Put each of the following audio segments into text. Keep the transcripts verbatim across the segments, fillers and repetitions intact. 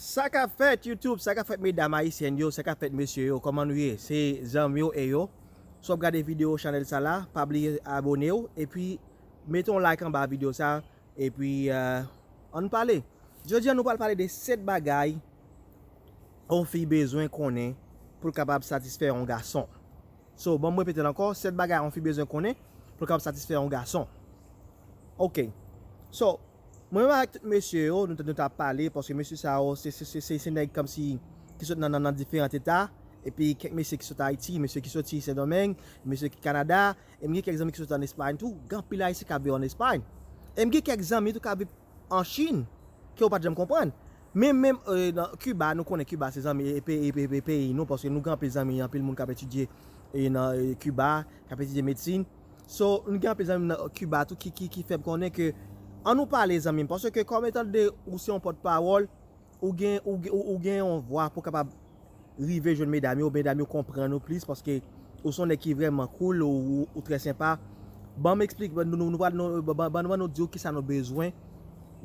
Sa k ap fèt YouTube, sa k ap fèt medam ayisyèn yo, sa k ap fèt mesye yo, kòman nou ye? Se zanmi w e yo. Si w ap gade videyo chanèl sa la, pa bliye abone w, epi mete yon like anba videyo sa, epi euh, ann pale. Jodi a nou pral pale de sèt bagay yon fi bezwen konnen pou l kapab satisfè yon gason. So, bon, mwen repete l ankò, sèt bagay yon fi bezwen konnen pou l kapab satisfè yon gason. Ok. So, mwen menm avèk tout mesye yo, nou, nou t ap pale, paske mesye sa yo, se, se, se, se, se nèg kòmsi ki sot nan, nan, nan diferan eta, epi kèk mesye ki sot Ayiti, mesye ki soti Sendomeng, mesye ki Kanada, e m gen kèk zanmi ki sot ann Espay tou, gen anpil Ayisyen k ap viv ann Espay. E m gen kèk zanmi tou k ap viv an Chin, ke w pa t janm konprann. Men menm euh, nan Kiba, nou konnen Kiba se zanmi e, e, e, e, e peyi nou, paske nou gen anpil zanmi, anpil moun k ap etidye e, nan e, Kiba, k ap etidye medsin. So, nou gen anpil zanmi nan Kiba tou ki, ki, ki fè m konnen ke, ann nou pale zanmi m, paske kòm etan de ou se yon pòtpawòl, ou gen, ou, gen- ou, ou gen yon vwa pou kapab rive jwenn medam yo, medam yo konprann ou plis, paske ou se yon nèg ki vrèman cool, ou, ou, ou trè senpa. Ban m eksplike, ban nou, nou, nou, nou, ban, ban, ban nou di w kisa nou bezwen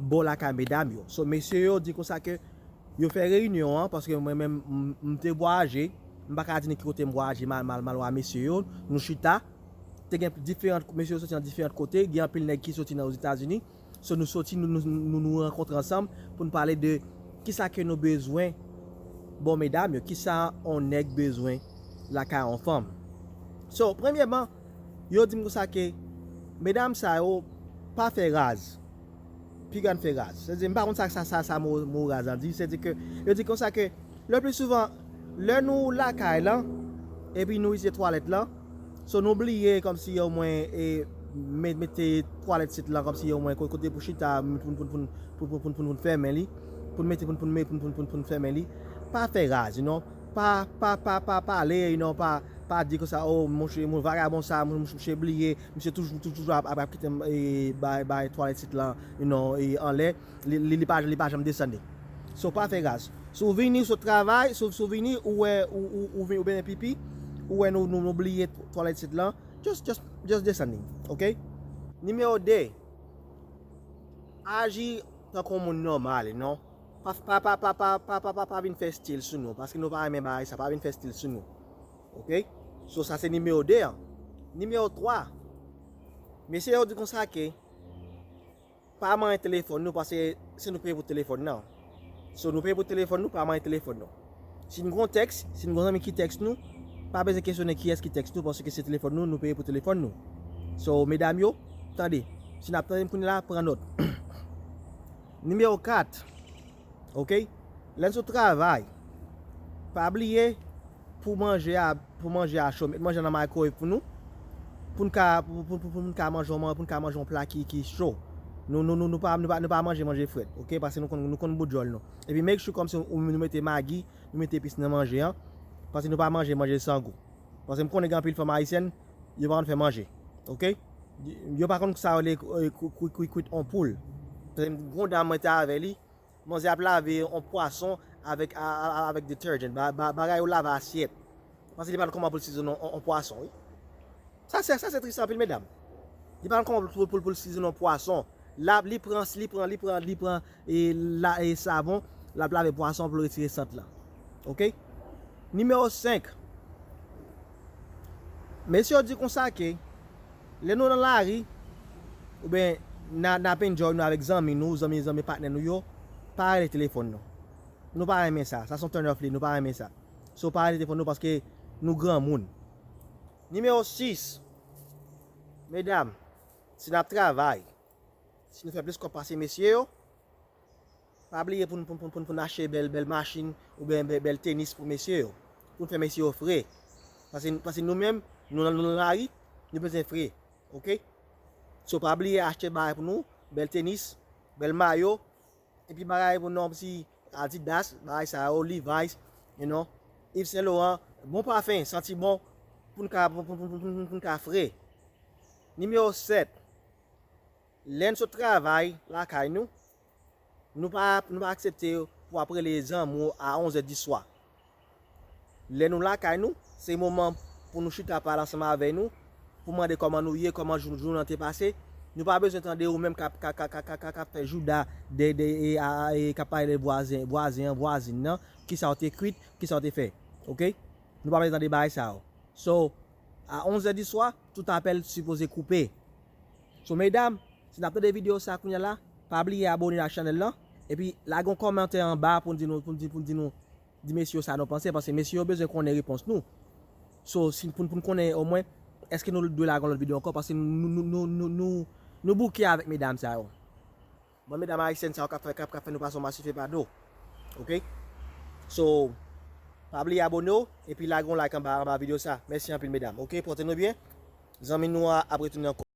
bò lakay medam yo. So, mesye yo di konsa ke yo fè reyinyon an, paske mwen menm, m, m te vwayaje, m pa ka di nou ki kote m vwayaje, m al, m al, m al wè mesye yo, nou chita, te gen diferan, mesye yo soti nan diferan kote, gen anpil nèg ki soti nan Ozetazini, so nou soti, nou, nou, nou, nou rankontre ansanm pou n pale de kisa ke nou bezwen bò medam yo, kisa yon nèg bezwen lakay yon fanm. So, premyèman, yo di m konsa ke medam sa yo pa fè raz. Piga n fè raz. Se di, m pa konn sa, sa, sa, sa mo, mo raz lan di. Se di ke, yo di konsa ke, le pli souvan, lè nou lakay lan, epi nou itilize twalèt lan, so nou bliye kòmsi omwen e, met, mete twalèt sit lan kòmsi omwen ko- kote pou chita, pou, pou, pou, pou, pou, pou, pou n fèmen li, pou n mete, pou, n- pou, n met, pou, n- pou, n- pou n fèmen li. Pa fè raz, you know. Pa, pa, pa, pa pale, you know, pa, pa di konsa, oh, monchè, mon vagabon sa, mon, monchè bliye, misye toujou, toujou, toujou ap, ap, ap kite m, e, bay, bay twalèt sit lan, you know, e, anlè, li, li, li pa, li pa janm desann li. So, pa fè raz. Si w vini, sot travay, si, w- si w vini, ou wè, ou, ou, ou vin, ou benyen pipi, ou wè nou, nou, nou bliye twalèt sit lan, just, just, just desann li, ok? Nimewo de, aji tankou yon moun nòmal, non? Pa, pa, pa, pa, pa, pa, pa, pa, pa vin fè stil sou nou, paske nou pa renmen bagay sa, pa vin fè stil sou nou. Ok? So, sa se nimewo de an. Nimewo twa, mesye yo di konsa ke pa manyen telefòn nou, paske se nou peye pou telefòn nan. So, nou peye pou telefòn nou, pa manyen telefòn nou. Si n gon tèks, si n gon zanmi ki tèks nou, pa bezwen kesyone kiyès ki tèks nou, paske se telefòn nou, nou peye pou telefòn nou. So, medam yo, tande. Si n ap tande m kounye la, pran nòt. Nimewo kat, ok? Lè n sot travay, pa bliye pou manje a, pou manje a cho, met manje a nan microwave pou nou, pou n ka, pou, pou, pou, pou n ka manje yon, pou n ka manje yon pla ki, ki cho. Nou, nou, nou, nou pa, nou pa, nou pa manje manje frèt, ok? Paske nou konn, nou konn bout djòl nou. Epi make sure kòmsi ou, nou mete magi, nou mete epis nan manje an, paske nou pa manje manje san gou. Paske m konnen gen anpil fanm ayisyèn, yo pa konn fè manje, ok? Yo pa konn sa yo rele, eh, kwi-, kwi-, kwi-, kwit on poul. Paske m gon dam mwen te avè li, manzè ap lave on pwason avèk, a, a, avèk detergent, ba, ba, bagay ou lave asyèt. Paske li pa konn kòman pou l sizone on, on, on pwason, wi. Sa se, sa se tris anpil, medam. Li pa konn kòman pou, pou, pou, pou l sizone on pwason. L ap, li pran, li pran, li pran, li pran, e, la, e, savon, l ap lave pwason pou l retire sant lan. Ok? Nimewo senk. Mesye yo di konsa ke, lè nou nan lari, oubyen n a, n ap enjoy nou avèk zanmi nou, zanmi, zanmi patnè nou yo, pa rele telefòn nou. Nou pa renmen sa. Sa se yon turn off li, nou pa renmen sa. So, pa rele telefòn nou paske nou granmoun. Nimewo sis. Medam, si n ap travay, si nou fè plis kòb pase mesye yo, pa bliye pou n, pou n, pou n, pou n, pou n achte bèl, bèl machin oubyen bèl, bèl tenis pou mesye yo. Pou n fè mesye yo fre. Paske, paske nou menm, nou nan, nou nan lari, nou bezwen fre. Ok? So, pa bliye achte bagay pou nou, bèl tenis, bèl mayo, epi bagay pou nou, si Adidas, bagay sa yo, Levi's, you know, Yves Saint Laurent, bon pafen, santi bon, pou n ka, pou, pou, pou, pou, pou n ka fre. Nimewo sèt. Lè n sot travay lakay nou, nou pa, nou pa aksepte pou ap rele zanmi w a onzè di swa. Lè nou lakay nou, se moman pou nou chita pale ansanm avè nou, pou mande kòman nou ye, kòman jou, jou nou an te pase, Nou pa bezwen tande ou menm k ap k ap k ap k ap k ap k ap fè jouda de de e a e k ap pale de vwazen vwazen an vwazin nan, kisa w te kwit, kisa w te fè. Oke? Nou pa bezwen tande bagay sa yo. So, a onz è di swa, tout apèl sipoze koupe. So medam, si n ap tande videyo sa kounye a la, pa bliye abone ak chanèl lan, epi lage yon kòmantè anba pou n di nou pou n di pou n di nou di mesye yo sa nou panse, paske mesye yo bezwen konnen repons nou. So si pou n pou n konnen omwen èske nou dwe lage yon lòt videyo ankò, paske nou nou nou nou nou nou bouke avèk medam sa yo. Bon, medam ayisyèn sa yo k ap fè k ap k ap fè nou pase yon masifye pa do. Oke? So pa bliye abone w epi lage yon like anba anba videyo sa. Mèsi anpil medam. Oke? Pòte nou byen. Zanmi nou a ap retounen ankò.